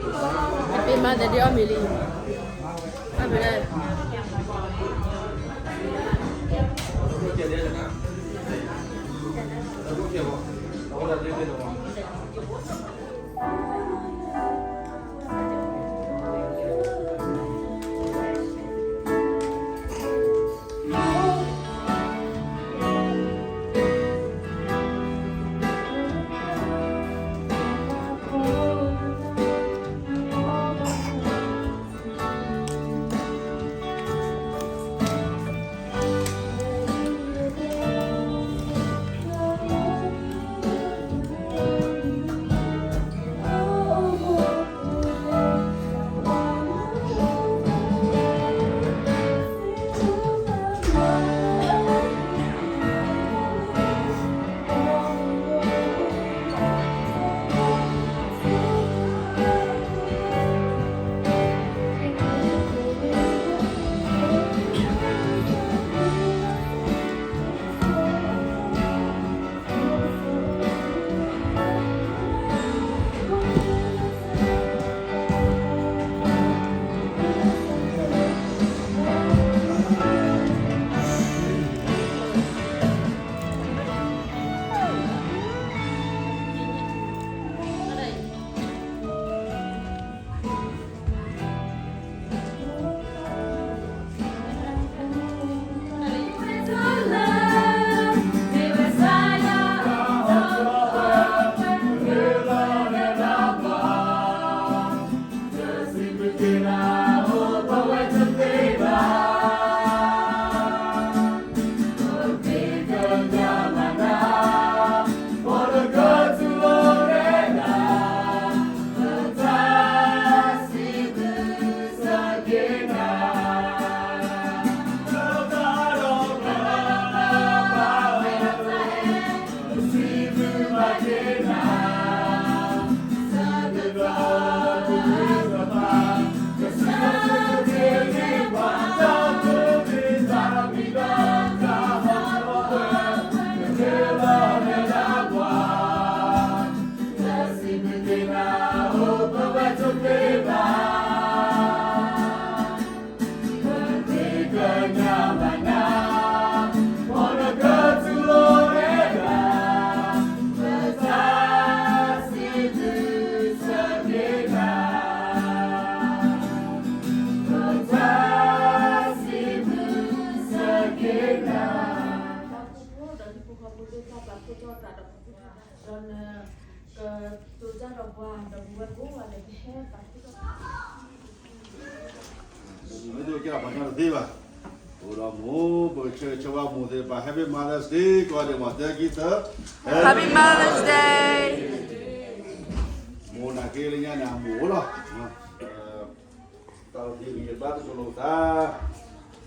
Happy Mother's Day အီၣ်မ့ၤလံ. အီၣ်မ့ၤလံ.မ့ၢ်ဒိကဲပှၤကညီတသ့ဘၣ်. အိၣ်ဒီးမိၢ် ပကဆၢဂ့ၤဆၢဝါမိၢ်သ့ၣ်တဖၣ် Happy Mother's Day ကိးဂၤဒဲးမး တၢ်ခံသၢ Happy Mother's Day. မိၢ်နာ်က့လၢညါန့ၣ် အမိၢ်အိၣ်လီၤ. တၢ်အိၣ်သ့ၣ်ဂံၢ်ဘါတစိၢ်လိာ်သး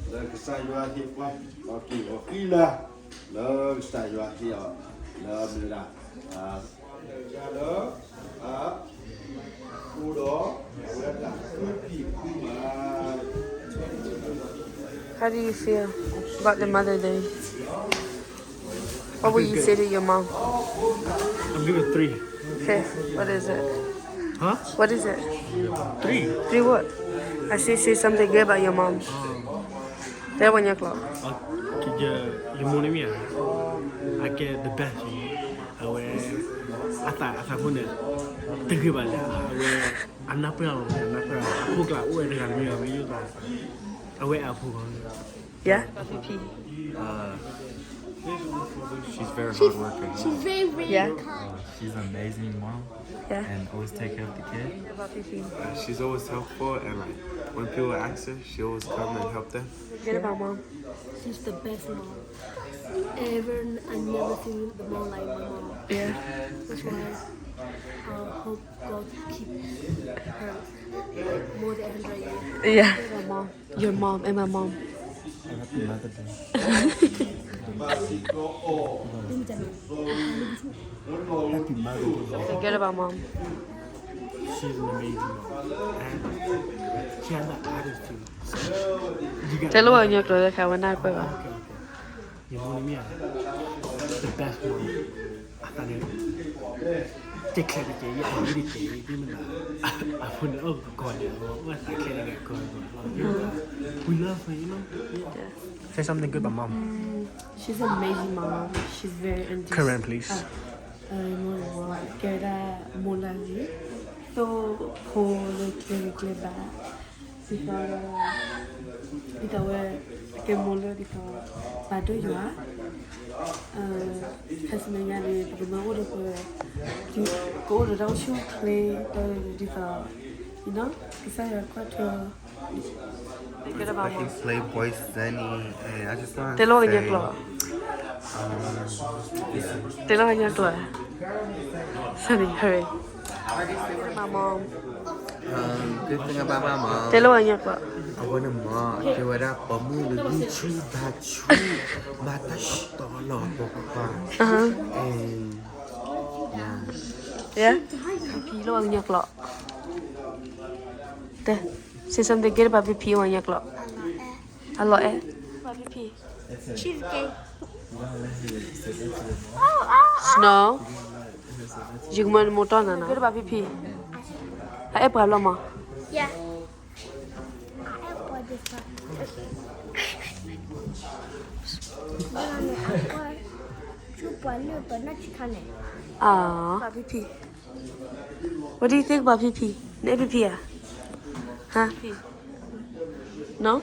လၢကစၢ်ယွၤဟ့ၣ်ပှၤ ဒီးက့ၤအီၤဃံလၤ လၢကစၢ်ယွၤဟ့ၣ်အီၤ လၢမ့ၢ်ဝဲဒၣ် လၢ How do you feel about the Mother Day? What would you say to your mom? I'm giving three. Okay, what is it? Huh? What is it? Three. Three what? I say say something good about your mom. Tell one o'clock. Okay, your, your morning meal. I get the best. အဝဲ အသး အသးဖိန့ၣ် တဂ့ၤဘၣ်လၢ အဝဲ အနၢ်ပၢၢ်လီၤ အနၢ်ပၢၢ်လီၤ အဖိကျါအိၣ်ဝဲတဂၤတမံၤဘၣ် မ့ၢ်ယိၣ်သး အဝဲအဖိ Yeah. Uh, she's very hardworking. She's very, very kind. She's an amazing mom. Yeah. And always take care of the kid. She's always helpful and like when people ask her, she always come and help them. Forget about mom. She's the best mom. Ever, I never seen the mom like my mom. Yeah. That's why I hope God keep her more than hundred years. Yeah. Forget about mom. Your mom and my mom. Happy Mother's Day. Happy Mother's Day. Forget about mom. She's an amazing mom. And she has an attitude. So, you gotta love her. တဲလိာ်ဝဲညီကျိာ်လၢခါဝဲနၢ်ပၢၢ်ဘၣ်. Okay, okay. ယမူနမ့ၢ် the best one. အသးန့ၣ် ကဲခဲကဲ ယအမံၤတကဲ ဒ်မနုၤ အဖိန့ၣ်အိၣ်ကကီၢ်န့ၣ် အဝဲအိၣ်သးခဲလၢကကီၢ်န့ၣ် we love her, you know. Say something good about mom. She's an amazing mom. She's very interesting. Karen, please. ကဲဝဲဒၣ်မိၢ်လၢအဂ့ၤ သိၣ်ဖိလၢကျဲဂ့ၤကျဲဘၣ် ဒ်သိး ဒ်သိးဝဲ ကဲမိၢ်လၢဒ်သိး ဘၣ်ဒိယွၤ ခါဆူမဲာ်ညါန့ၣ် ပကမၤအိၣ်ဒီးပှၤ ကအိၣ်ဒီးတၢ်အိၣ်ဆူၣ်အိၣ်ချ့ ဒ်သိး ကစၢ်ယွၤကွၢ်ထွဲ I can play voice Zenny, and I just want to တဲလီၤကညီကျိာ် um, တဲလီၤကညီကျိာ် Zenny, hurry. Good thing about my mom. တဲလီၤကညီကျိာ် အဝဲန့ၣ်မ့ၢ် တဲဝဲဒၣ် ပိာ်မုၣ်လၢဂံၢ်ဆူၣ်ဘါဆူၣ် ဘၣ်တၢ်စံးတီလီၤပိာ်ခွါ and yeah. ဖံဖံလီၤကညီကျိာ် တဲ say something good about ဖံဖံ ကညီကျိာ် အလီၤအဲၣ် ဖံဖံ Snow, ယကမၤနမိၢ်တီၢ်နၤနီၤ good about ဖံဖံ အအဲၣ်ပှၤလီၤမး Yeah. I am for this one. Okay. What do you think about ဖံဖံ နအဲၣ်ဖံဖံဧါ ဟါ ဖံဖံ No?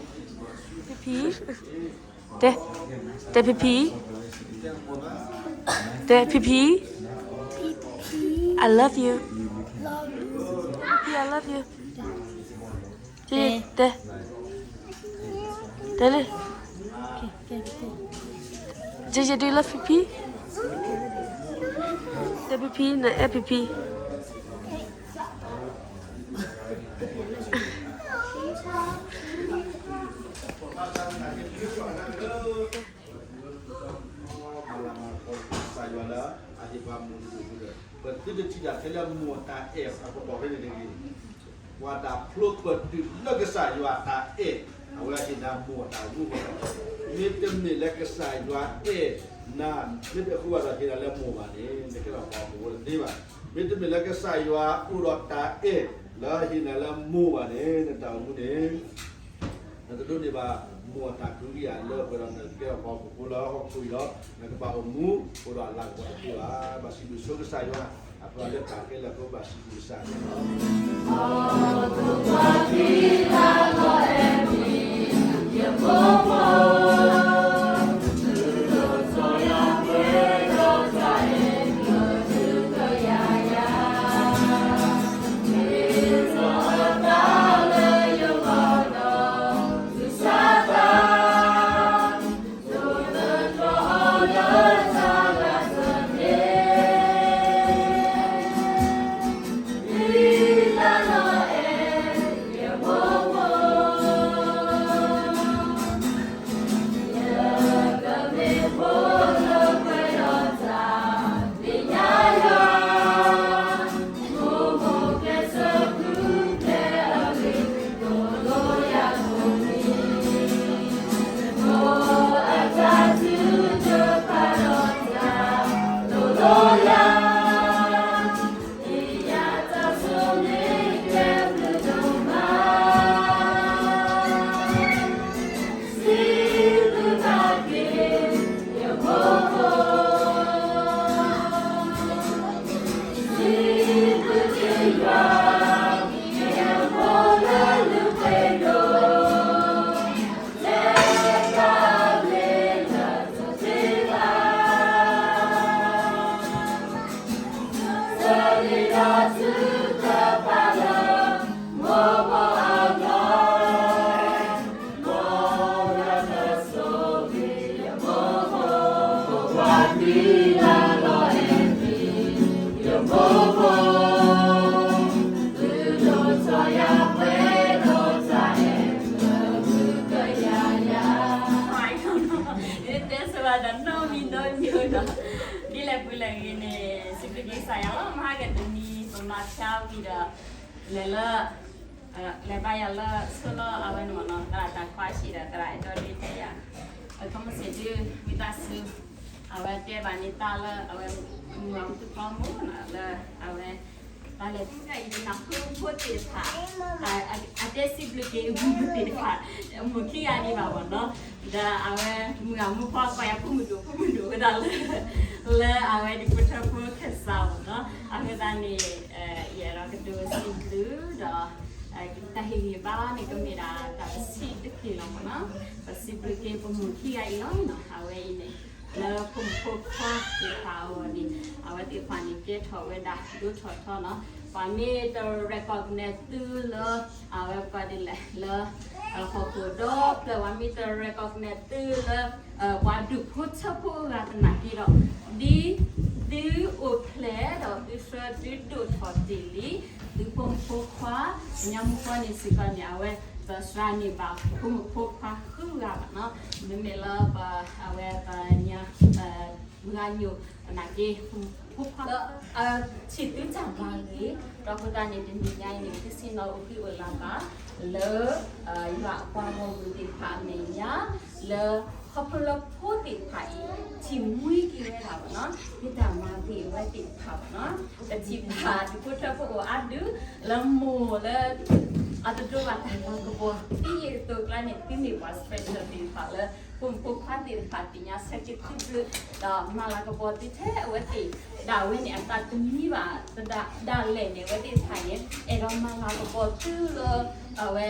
ဖံဖံ တဲ တဲဖံဖံ တဲဖံဖံ I love you. ဖံဖံ I love you. တဲ တဲ တဲလံ J J, do you love ဖံဖံ တဲဖံဖံ နအဲၣ်ဖံဖံ ကစၢ်ယွၤလၢအဟ့ၣ်ပှၤမိၢ်တဒူၣ်ဒီး ပသုတထံၣ်တၢ်ထဲလၢမိၢ်တၢ်အဲၣ်အကတီၢ်ဖဲန့ၣ်တဂ့ၤ. ပှၤတၢ်ဖျိပတုာ်လၢကစၢ်ယွၤအတၢ်အဲၣ် အဝဲဟ့ၣ်နၤမိၢ်အတၢ်မူအဃိဒီး မ့တမ့ၢ်လၢကစၢ်ယွၤအဲၣ်နၤ မ့ၢ်တအဃိဘၣ်ဒီးဟ့ၣ်နၤလၢမိၢ်ဘၣ်န့ၣ် နကဲထီၣ်ပှၤဟီၣ်ခိၣ်ဖိတသ့ဘၣ်. မ့တမ့ၢ်လၢကစၢ်ယွၤအိၣ်ဒီးတၢ်အဲၣ်လၢဟ့ၣ်နၤလၢမိၢ်ဘၣ်န့ၣ် နတၢ်အိၣ်မူန့ၣ် နတဒိးန့ၢ်ဘၣ်မိၢ်အတၢ်ကဟုကယာ်လၢပှဲၤဒီး နကကဲထီၣ်ပှၤဟီၣ်ခိၣ်ဖိလၢဟီၣ်ခိၣ်အံၤဒီး နကဘၣ်အိၣ်မူအိၣ်ဒီးအလၤကပီၤတသ့ဘၣ်. ဘၣ်စံးဘျုးဆိကစၢ်ယွၤ အပှၤလၢတၢ်ခဲလၢာ်အဃိ ဘၣ်စံးဘျုးကစၢ်ယွၤလီၤ. တဲဆိဒီးနီၢ်မံနီၢ်ညိဒီး ဒ်လဲၣ်ပူၤလဲၣ်ဂ့ၤန့ၣ် စံးဘျုးကစၢ်ယွၤလီၤ. မဟါကတနံၤ ပမၤဖျါဝံၤဒီး လဲၤလၢ လဲၤဘါယွၤလၢဆိလၢအဝဲန့ၣ်မ့ၢ်နီၤ သရၣ်တၢ်ခွါဆံးဒီးသရၣ်အဲၣ်ဒိးဒ်တဲယၤ အခိၣ်မုၢ်ဆ့ၣ်ဒု ဝံသးစူၤ အဝဲတဲဘၣ်န့ၣ်တၢ်လၢအဝဲမုၢ်အမူတဖီမုၢ်လၢအဝဲ တၢ်လဲၤထူၣ်တၢ်အံၤ နၢ်ဟူဖိသ့ၣ်တဖၣ် အတဲစံးဘျုးက့ၤမုၢ်သ့ၣ်တဖၣ် မုၢ်ခံဂၤဒံးဘၣ်ဘၣ်နီၤ ဒီးအဝဲမုၢ်အမူဖီကွၢ်ယၤဖိမုၣ်ဒိၣ်ဖိမုၣ်ဒိၣ်ဝဲဒၣ်လၢ လၢအဝဲဒုးဖိထၢဖိခဲစးဘၣ်နီၤ အဃိသတးန့ၣ် ယအဲၣ်ဒိးကတိၤစံးဘျုးဒီး တၢ်ဟ့ၣ်ဂံၢ်ဘါန့ၣ် ကမ့ၢ်ဒၣ်တၢ်ပစံးတက့ၢ်လီၤမ့ၢ်နီၤ ပစံးဘျုးက့ၤပမုၢ်ခံဂၤအံၤလီၤနီၤ အဝဲအံၤန့ၣ် လၢဖိမုၣ်ဖိခွါသ့ၣ်တဖၣ်အဂီၢ်န့ၣ် အဝဲသ့ၣ်တဖၣ်န့ၣ် ကဲထီၣ်ဝဲဒၣ်ဒိၣ်ထီၣ်ထီနီၤ ပှၤမ့ၢ်တ recognize သုလၢ အဝဲပှၤဒ်လဲၣ်လၢ ဟီၣ်ခိၣ်ဒီဖျၢၣ် ပှၤမ့ၢ်တ recognize သုလၢ ပှၤဒုးဖိထၢဖိအဂၤသနာ်က့ဒီး ဒ်သုအိၣ်ဖျဲၣ်ဒီးသုဆှၢသုဒိၣ်ထီၣ်တ့ၢ်လံ သုဖိမုၣ်ဖိခွါ ပညါမုၣ်ဖိန့ၣ်စ့ၢ်ကီးန့ၣ် အဝဲ ပစှၤန့ၢ်ဘၣ်ဖိမုၣ်ဖိခွါဃုဂၤဘၣ်နီၤ မ့မ့ၢ်လၢပ အဝဲပညါ မုၢ်ဂၤညိၣ်သနာ်က့ ဖိခွါလၢ အထံၣ်သုတၢ်မၤဂ့ၤ ဒီးအဃိသတးန့ၣ် တနံၤညါအံၤန့ၣ် သုဆ့ၣ်နီၤအိၣ်ဃံအိၣ်လၤဘၣ် လၢ ယွၤအပှၤဂီၢ်မုၢ်သ့ၣ်တဖၣ်အမဲာ်ညါ လၢ ခီဖျိလၢဖိသ့ၣ်တဖၣ်အံၤ ထံၣ်မှံက့ၤဝဲဒၣ်ဘၣ်နီၤ မ့ၢ်တၢ်မၤဂ့ၤအဝဲသ့ၣ်တဖၣ်ဘၣ်နီၤ ပထံၣ်ဘၣ်ဒုးဖိထၢဖိအိၣ်အါဒုး လၢမိၢ်လၢ အတဒိးဘၣ်တၢ်လၤကပီၤ ဒ်အသိးအကျါန့ၣ် သုမ့ၢ်ပှၤ special သ့ၣ်တဖၣ်လၢ ဖိမုၣ်ဖိခွါသ့ၣ်တဖၣ်သ့ၣ်ညါဆၢက့ၤသုဘျုး ဒီးမၤလၤကပီၤသုထဲအဝဲသ့ၣ် ဒၣ်ဝဲန့ၣ် အသးတမံဘၣ် ဒၣ်လဲာ်န့ၣ် အဝဲသ့ၣ်တဖၣ်န့ၣ် အဲၣ်ဒိးမၤလၤကပီၤသုလၢ အဝဲ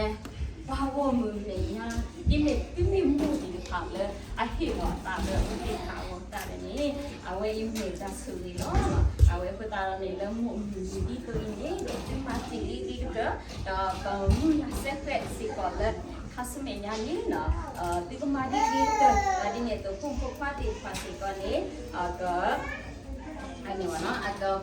ပှၤဂီၢ်မုၢ်မဲာ်ညါ ဒ်မ့ၢ်သုမ့ၢ်မိၢ်သ့ၣ်တဖၣ်လၢ အဟ့ၣ်လီၤအသးလၢအဝဲသ့ၣ်တဖၣ်အဂီၢ်သတးန့ၣ် အဝဲအံၤမ့ၢ်တၢ်ဆိၣ်ဂ့ၤလီၤ. အဝဲအဃိသတးဒီးန့ၣ် လၢမိၢ်အမုၢ်နံၤဒ်သိးအံၤန့ၣ် ဒီးသုမၤတ့ၢ်လံဂ့ၤကတၢၢ် ဒီးပမုၢ်လၢ်စဲးဃဲးစ့ၢ်ကီးလၢ ခါဆူမဲာ်ညါန့ၣ် သုကမၤဒ်ဂ့ၤကတၢၢ် ဒ်န့ၣ်အသိးဖိမုၣ်ဖိခွါသ့ၣ်တဖၣ်စ့ၢ်ကီးန့ၣ် အက အက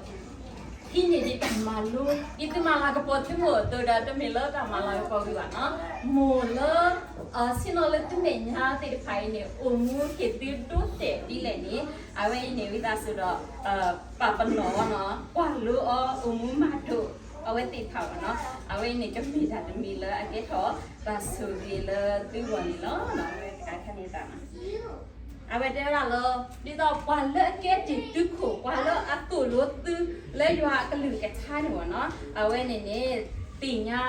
ဟံးန့ၢ်ဒံးတၢ်မၤလိ ဒ်သုမၤလၤကပီၤသုမိၢ်အသိးဒီး တမ့ၢ်လၢတၢ်မၤလၤကပီၤဂ့ၤဘၣ်နီၤ မိၢ်လၢ ဆ့ၣ်နီၤလၢသုမဲာ်ညါသ့ၣ်တဖၣ်အံၤန့ၣ် အိၣ်မူဟ့ၣ်သုဒိၣ်တဲာ်ဒ်လဲၣ်န့ၣ် အဝဲအံၤန့ၣ် ဝံသးစူၤဒီး ပာ်ပနီၣ်အီၤနီၤ ကွၢ်လိအီၤ အိၣ်မူမၤဒိၣ် အဝဲသ့ၣ်တဖၣ်ဘၣ်နီၤ အဝဲအံၤန့ၣ် ကမ့ၢ်တၢ်တမံၤလၢအကဲထီၣ် တၢ်ဆိၣ်ဂ့ၤလၢသုဂီၢ်န့ၣ်လီၤ. အဝဲတခါန့ၣ် အဝဲတဲဝဲဒၣ်လၢ ဒ်သိးပှၤလၢအကဲတ့ၢ်သုခိၣ် ပှၤလၢအသိၣ်လိသု လၢယွၤအကလုၢ်ကထါန့ၣ်ဘၣ်နီၤ အဝဲန့ၣ်န့ၣ် သ့ၣ်ညါ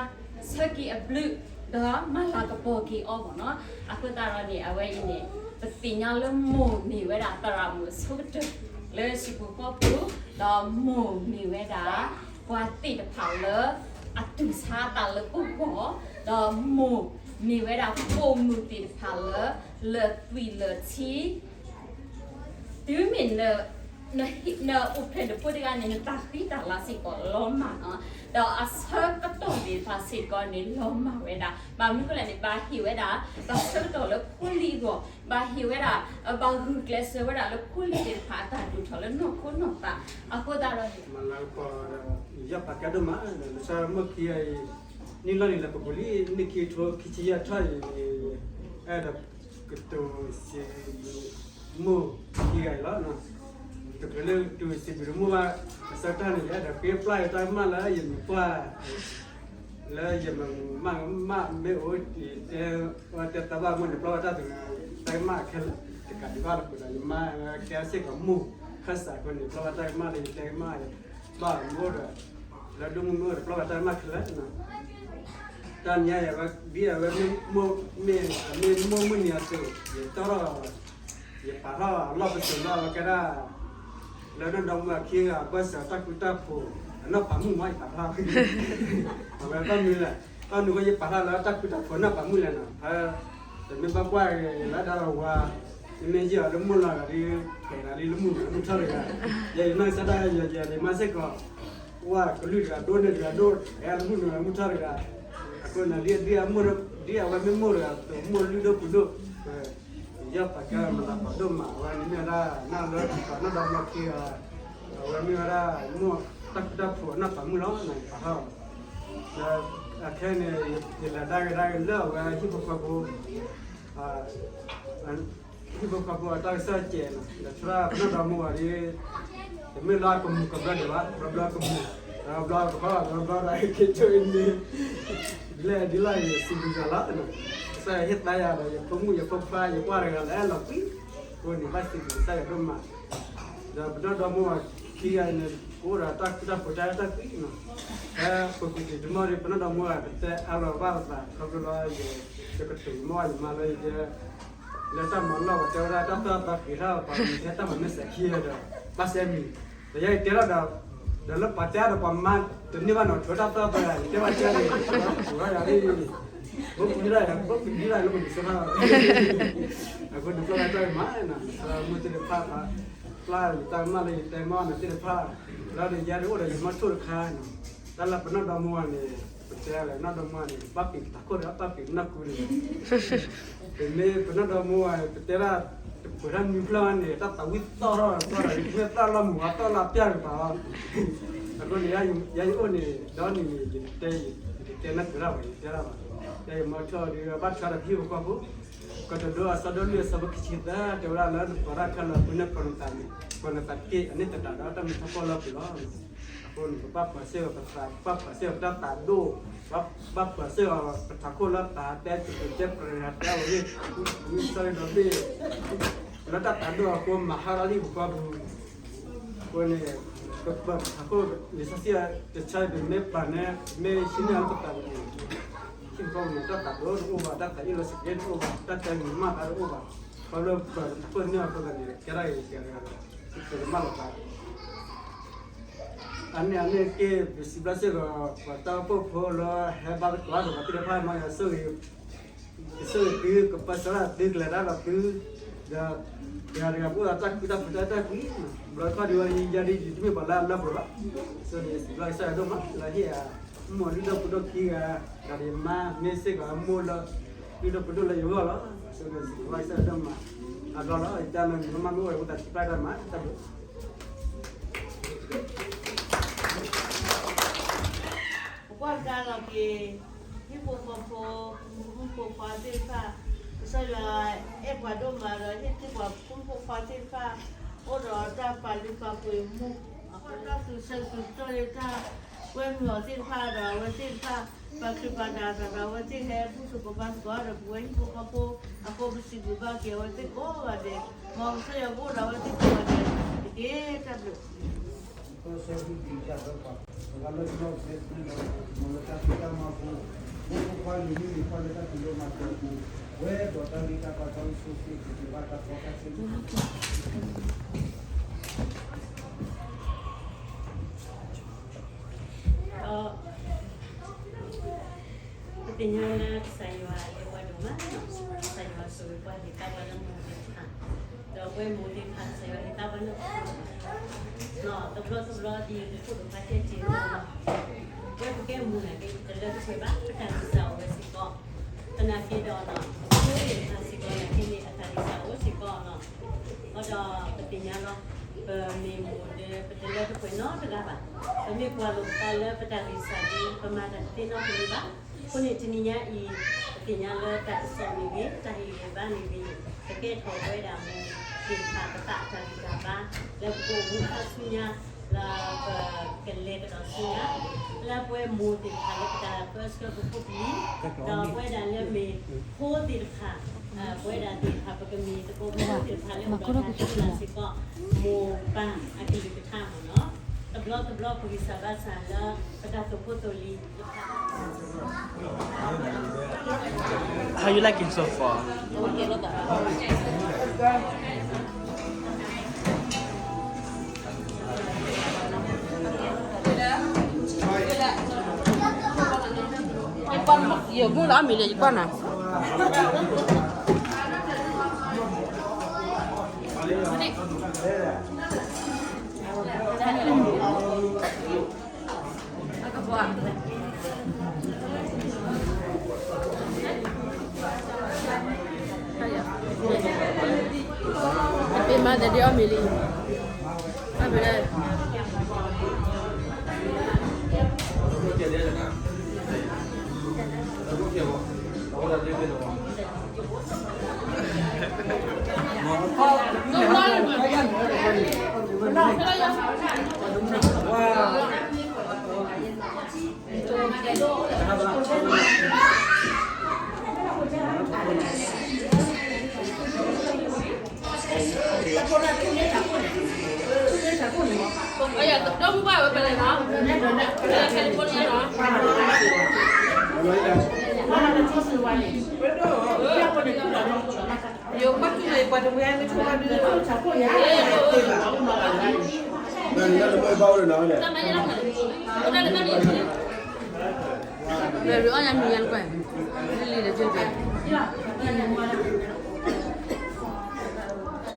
ဆၢက့ၤအဘျုး ဒီးမၤလၤကပီၤက့ၤအီၤဘၣ်နီၤ အဃိသတးဒီးန့ၣ် အဝဲအံၤန့ၣ် ပသ့ၣ်ညါလၢမိၢ်မ့ၢ်ဝဲဒၣ်သရၣ်မုၣ်အဆိကတၢၢ် လၢဟံၣ်ပူၤဃီပူၤ ဒီးမိၢ်မ့ၢ်ဝဲဒၣ် ပှၤသ့ၣ်တဖၣ်လၢ အတူၢ်ဆါအသးလၢပဂီၢ် ဒီးမိၢ်မ့ၢ်ဝဲဒၣ်ပိာ်မုၣ်သ့ၣ်တဖၣ်လၢ လၢာ်သွံၣ်လၢာ်ထံ တုၤမ့ၢ် နအိၣ်ဖျဲၣ်နဖိတဂၤန့ၣ် နတၢ်ဃံတၢ်လၤစ့ၢ်ကီးလီၤမၢ်နီၤ ဒီးအဆၢကတီၢ်သ့ၣ်တဖၣ်စ့ၢ်ကီးန့ၣ် လီၤမၢ်ဝဲဒၣ် ဘၣ်မနုၤဃိလဲၣ်န့ၣ် ဘၣ်ဟ့ၣ်ဝဲဒၣ် တၢ်ဆၢကတီၢ်လၢဖိလံၤအဂီၢ် ဘၣ်ဟ့ၣ်ဝဲဒၣ် ဘၣ်ဂုာ်ကျဲးစၢးဝဲဒၣ်လၢဖိလံၤသ့ၣ်တဖၣ်အတၢ်ဒိၣ်ထီၣ်လၢနီၢ်ခိနီၢ်သး အဃိသတးဒီး မၤလၤကပီၤ ယပာ်ကဲဒိၣ်မး လၢဆၢမိၢ်ခံဂၤအံၤ နံၣ်လီၢ်န့ၣ်လၢပပူၤလံ နံၣ်ခံကထိခံဆံယဲၢ်ထီၣ်အံၤ အဲၣ်ဒိးကတိၤစံးဘျုး မိၢ်ခံဂၤအံၤလီၤ. တချုးလၢကတိၤစံးဘျုးမိၢ်ဘၣ် အဆၢကတီၢ်န့ၣ် ယအဲၣ်ဒိးဃ့ပျၢ်ယတၢ်ကမၣ်လၢယမ့ၢ်ကွၢ် လၢယမၤမၢ်မ့ၢ်အိၣ် တဲဝဲတဲသးဘၣ်မိၢ်န့ၣ် ပျၢ်ဝဲတၢ်သ့ၣ်တဖၣ် တၢ်ကမၣ်ခဲလၢာ် တကးဒံးဘၣ်လၢပှဲၤဒီး ယမါကဲစ့ၢ်ကီးမိၢ်ခၢၣ်စးအဃိန့ၣ် ပျၢ်ဝဲတၢ်ကမၣ်လၢယတဲကမၣ် ဘၣ်မူဒီး လၢဒိၣ်မုၢ်မ့ၢ်အိၣ်ဒီး ပျၢ်ဝဲတၢ်ကမၣ်ခဲလၢာ် တၢ်နံၤအံၤ ဒ်အဝဲမ့ၢ်မိၢ်မ့ၢ် မ့ၢ်မိၢ်မုၢ်နံၤအသိး ယတီၢ်ထီၣ် ယပာ်ထီၣ်အလီၢ်ပစိာ်လၢအဝဲကဲဒၣ် လၢနီၢ်ဒီမါခံဂၤအဘၢၣ်စၢၤတၢ်ဃူတၢ်ဖိး အနီၢ်ပၤမုၣ်မး ယပာ်ထီၣ် အဝဲဘၣ်မနုၤလဲၣ် ဘၣ်မနုၤဃိ ယပာ်ထီၣ်လၢတၢ်ဃူတၢ်ဖိးနီၢ်ပၤမုၣ်လဲၣ်နီၤ တမ့ၢ်ဘၣ်ကွၢ်လၢဒၣ်ဝါ မ့မ့ၢ်ယဲၢ်အီၤလၢမိၢ်လီၤဂာ်ဒ် ဖဲးဂၤလံလၢမုၢ်မုၢ်ထီၣ်တဂၤ ယဲယနီၢ်ကစၢ်ဒၣ်ယဲယဲဒ်မါစ့ၢ်ကီး ဝါကလုၢ်တဂၤဒိၣ်န့ၢ်တဂၤဒိၣ် အဲၣ်လၢမုၢ်နုာ်လၢမုၢ်ထီၣ်တဂၤ အဃိန့ၣ် ဒ်အဝဲမ့ၢ်မိၢ်တဂၤ မိၢ်လုၢ်ဒိၣ်ပှ့ၤဒိၣ် ယပာ်ကဲမၤလၤကပီၤဒိၣ်မး အဝဲန့ၣ်မ့ၢ်ဝဲဒၣ် နၢ်လၢပှၤနီၢ်ဒီမါခံဂၤ အဝဲမ့ၢ်ဝဲဒၣ် မိၢ်တၢ်ဃူတၢ်ဖိးနီၢ်ပၤမုၣ်လီၤ နပာ်ထီၣ် ဒီးအခဲအံၤန့ၣ် ယလဲၤဒၣ်ကဒါက့ၤလၢအဝဲဟံၣ်ဖိဃီဖိ ဟံၣ်ဖိဃီဖိအတၢ်ကစီၣ်ကဲးနီၤ ဒီးသရၣ်ပနီၢ်ဒီမါဝၤဒ် တမ့ၢ်လၢအကမူၤကဘျီဒံးဘၣ် ဘျီဘျီကမူၤ ဒီးဘျီကဖီ ဘျီဘျီဒီးက့ၤကၠိအံၤန့ၣ် လဲၣ်ဒ်လၢယစံးဘျုးယွၤလီၤ ကစၢ်ယွၤဟ့ၣ်သါယၤဒီး ယဖိမုၣ်ယဖိခွါ ယကွၢ်တဂၤလၢအဲၣ်လီၤကွံ အဃိန့ၣ် ဘၣ်စံးဘျုးကစၢ်ယွၤဒိၣ်မး, ဒီးပနီၢ်ဒီမါဝၤခံဂၤန့ၣ် ကအိၣ်ဒီးတၢ်ဃူတၢ်ဖိးတၢ်အဲၣ်တၢ်ကွံနီၤ, ဖဲပူၤကွံာ်တမီၢ်ဒီး ပနီၢ်ဒီမါဝၤ ပတဲအါလီၤဘၣ်သး ခီဖျိလၢ ယကတိၤမါဝၤယမါလၢယတဲ လၢတၢ်မၤလီၢ်ပှၤတဲဝဲဒၣ် တၢ်သၢသီပှ့ၤထီၣ်ပှၤမံၤ ဖဲတၢ်မၤမ့ၢ်စဲၤခံဒီး ဘၣ်စဲမံၤ, ဒီးယဲယတဲထီၣ်ဒီး ဒီးလၢပှၤတဲဒီးပှၤမၤတန့ၢ်ဘၣ်နီၤ ထုးတၢ်သၢသီယၤ ယတဲဘၣ်တဲန့ၣ် ထုးထီၣ်ယၤဒ် ဘိပူၤဒၣ်ယၤ ဘိပူၤဒၣ်ယၤလၢပမံၤစိဟါလီၤ, အဃိန့ၣ်ပျၢ်တၢ်မၤနီၤ မုၢ်သ့ၣ်တဖၣ် ပျၢ်ယတၢ်မၤလၢယတဲမၤန့ၣ်သ့ၣ်တဖၣ်, လၢန့ၣ်ယဲဒၣ်အိၣ်ဒီးယမီၢ်ထိၣ်တခါနီၤ, တၢ်လၢပနီၢ်ဒီမါဝၤန့ၣ် ပတဲလၢနီၢ်ဒီမါဝၤန့ၣ် ဘၣ်ပ့ၤပတၢ်ခိၣ်ဒီးဘၣ်ပ့ၤပနီၢ်ခိန့ၣ် ပမ့ၢ်ပနီၢ်ဒီမါဝၤ ပတဲဒၣ် တပှဲၤဒၣ်နွံဖျၢၣ်န့ၣ် တၢ်သးဝံၣ်သီၣ်ထီၣ်သီၣ်ဒီး မ့ၢ်သီၣ်လီၤမုၢ်ဝါသီၣ်လီၤပျၢ်ကပၤလီၤ, အဃိန့ၣ် ယဲယအိၣ်န့ၣ် ဒီနံၤန့ၣ် ယတတဲ ယတတဲနၢ်ပၢၢ်ဒၣ်ဘၣ် ယတဲဒၣ်ဘၣ်, ယဲယမီၢ်ထိၣ်ဒီး ဘၣ်ထွဲဒီးပဟံၣ်ဖိဃီဖိ, ကတဒိအဆၢဒိၣ်လွံၢ်အဆၢဖိခံဆံသၢ တဲဝဲဒၣ်လၢနပီးတၢ်ခဲလၢာ်အဃိန့ၣ် ပီၢ်နသးန့ၣ် ပီၢ်နသးတက့ၢ် အန့ၣ်သတးဒီးတၢ်မုာ်ထီၣ်ပီၢ်လၢပှဲၤလီၤ. အဃိန့ၣ် ပဘၣ်ပာ်စၢၢ်ပသး ပဘၣ်ပာ်စၢၢ်ပတၢ်သးဒိၣ်, ဘၣ်ပာ်စၢၢ်ပထးခိၣ်လၢပတဲတကဲးတဲပြဲးတဲအဝဲၢ် ဝံသးစူၤဒီးဘ့ၣ် လၢတၢ်သးဒိၣ်အဃိ မၤဟါလီၤလံပပှၤပူၤ, အဃိန့ၣ် ပပာ်ပထးခိၣ် လံာ်စီဆှံတဆၢ ပမ့ၢ်ပာ်န့ၣ် မ့ၢ်ဟံးန့ၢ်လၢပသးပူၤန့ၣ် ဟံၣ်ဖိဃီပူၤန့ၣ် တၢ်သးဒိၣ်တအိၣ်ဘၣ်, တၢ်သးအ့ၣ်လိာ်ဆိးက့တအိၣ်ဘၣ်, တၢ်တဲမုာ်မးသးတအိၣ်ဘၣ်, ခီဖျိပာ်ပထးခိၣ်န့ၢ်အဃိသတးန့ၣ် ကဲထီၣ်အံၤတဂၤတဂၤဒီး ပကမၢလီၤသး အန့ၣ်အန့ၣ်က့ ပစံးဘျုးစ့ၢ်ကီး ပှၤတၢ်အိၣ်ဖှိၣ်ဖိလၢဟဲဘါသကိးဒီးပှၤသ့ၣ်တဖၣ်မ့ၢ်ယၤဆိၣ်ဂ့ၤ, ကဆိၣ်ဂ့ၤသု ကပၢဆှၢသု ကလဲၤတၢ်ဒီးသု, ဒီးတဂၤတဂၤပအိၣ်ဒီးတၢ်ဃူတၢ်ဖိးတၢ်အဲၣ်တၢ်ကွံ, ဘျီခီဒံးဝဲ ယၤဒ်ယတမ့ၢ်ပှၤလၢအလၢပှဲၤဘၣ်, ဆိၣ်ဂ့ၤစံးဘျုးကစၢ်ယွၤဒိၣ်မး လၢဟ့ၣ်ယၤ မိၢ်လုၢ်ဒိၣ်ပှ့ၤဒိၣ်ခံဂၤ, ဒီးယမါမ့ၢ်စ့ၢ်ကီးအမိၢ်လၢ လုၢ်ဒိၣ်ပှ့ၤဒိၣ်လၢယဂီၢ်လီၤ, ဆိၣ်ဂ့ၤစံးဘျုးကစၢ်ယွၤဒိၣ်မး, အဘျီလီၤ ယတၢ်လၢနမါမ့ၢ်အိၣ်ဝဲ ပသးစံးပျၢ်တၢ်မၤ တၢ်ဘျုး ပကွၢ်ကဒါလီၤက့ၤ ဟံၣ်ဖိဃီဖိ ဖိမုၣ်ဖိခွါသ့ၣ်တဖၣ်, ကစၢ်ယွၤအဲၣ်ပှၤဒိၣ်မးဒီး ဟ့ၣ်တ့ၢ်ပှၤဖိမုၣ်ဖိခွါသ့ၣ်တဖၣ် အိၣ်ဒီးတၢ်ပာ်လုၢ်ပာ်ပှ့ၤမူ, အဃိတၢ်သူဆၢသူတီၢ်လၢတၢ်ကွဲမုာ်အီၤသ့ၣ်တဖၣ်ဒီး အဝဲသ့ၣ်တဖၣ် ပာ်ချုးပာ်တၢ်သးဒီး အဝဲသ့ၣ်ဟဲဘူၣ်သကိးဘါသကိးဒီး ပဝဲဟံၣ်ဖိဃီဖိအဃိ ပစံးဘျုးဘၣ်က့ၤအဝဲသ့ၣ်ကိးဂၤဒဲး, မ်ကစၢ်ယွၤကအိၣ်ဒီးအဝဲသ့ၣ်ကိးဂၤဒဲးတက့ၢ်. တၢ်ဘျုး ပဆၢဂ့ၤက့ၤတၢ်သၢပှၤ, ပှၤလၢပနီၢ်ကစၢ်သ့ၣ်တဖၣ်, မ်လၢတၢ်ဖံးတၢ်မၤပူၤ, ဖိမုၣ်ဖိခွါလံၤမုၣ်လံၤခွါလၢတၢ်ဖံးတၢ်မၤပူၤအပူၤ, ပဝဲဒီးတၢ်ဂံၢ်တၢ်ဘါတၢ်အိၣ်ဆူၣ်အိၣ်ချ့ ပကဘၣ်တၢ်ကီတၢ်ခဲ ဒီး ပသ့ၣ်ညါလၢကစၢ်ယွၤအဲၣ်ပှၤဒိၣ်မး, ကစၢ်ယွၤဆိၣ်ဂ့ၤပှၤဟ့ၣ်သါပှၤလၢမူသ့ၣ်တဖၣ်, ဒီးပဝဲမူသ့ၣ်တဖၣ် ကစၢ်ယွၤဟ့ၣ်သါပှၤလၢမူ, တဘျီတဘျီဒ်ယကခိၣ်ဒိၣ်ဖးကဲတ့ၢ်လီၤ, ပဝဲပကဲမူနာ်က့ တလၢတပှဲၤဘၣ်, ပတၢ်ဂံၢ်စၢ်အိၣ်ဝဲစ့ၢ်ကီး, သနာ်က့ဒီး ဖိသ့ၣ်တဖၣ်စ့ၢ်ကီးနာ်က့န့ၣ် အတၢ်ဂံၢ်စၢ်အိၣ်စ့ၢ်ကီးလီၤ. ဒီးပသ့ၣ်ညါလီၤ, ပမ့ၢ်မူဒီး ပတလၢတပှဲၤနီတဂၤဘၣ်, ပမ့ၢ်ကွၢ်လိာ်ပသးလၢပတၢ်ဂံၢ်စၢ်ဒီး ပမၤတၢ်တသ့နီတမံၤဘၣ်. အဃိန့ၣ် တနံၤညါအံၤ ပသ့ၣ်ညါလၢတၢ်ကစီၣ်မ့ၢ်ဂ့ၤ, တၢ်ဟ့ၣ်ဂံၢ်ဟ့ၣ်ဘါမ့ၢ်ဂ့ၤ, ကကဲထီၣ်ပဝဲဒၣ်မူသ့ၣ်တဖၣ် ပသးအတၢ်ဂံၢ်တၢ်ဘါ, လၢပကအိၣ်မူခါဆူညါ, လၢပကလဲၤကဒီးဆူညါ, လၢပဝဲမူသ့ၣ်တဖၣ်လၢပတၢ်ပၢဆှၢပဖိပလံၤ, ဒီးပဝဲဒၣ်လၢမ့ၢ်ဖိသ့ၣ်တဖၣ်, ပဝဲဒၣ်သ့ၣ်တဖၣ် ပကမ့ၢ်သကိးဖိသ့ၣ်တဖၣ်လၢအိၣ်ဒီးတၢ်စူၢ်တၢ်နာ်စ့ၢ်ကီး, မိၢ်ပၢ်အကလုၢ်ကထါမ့ၢ်နီၤ, တဘျီတဘျီပဂံၢ်စၢ်ဘါစၢ်လၢ ပတၢ်သိၣ်ဖိသိၣ်လံၤ How you liking so far? Happy Mother's Day အီၣ်မ့ၤလံ, အီၣ်မ့ၤလံ. ဒီပုၢ်ဝဲၢ်ပလဲၤလီၤ, ပလဲၤ California လီၤ. ယကွၢ်ထူၣ်န့ၣ် ပှၤတဝဲမ့ၢ်ဆိကမိၣ်ဒုး တၢ်မၤန့ၣ်လီၤ, အီၣ်ညါမံၤညါတကွၢ်, လံၤလံၤဒီးကၢ်ကၢ်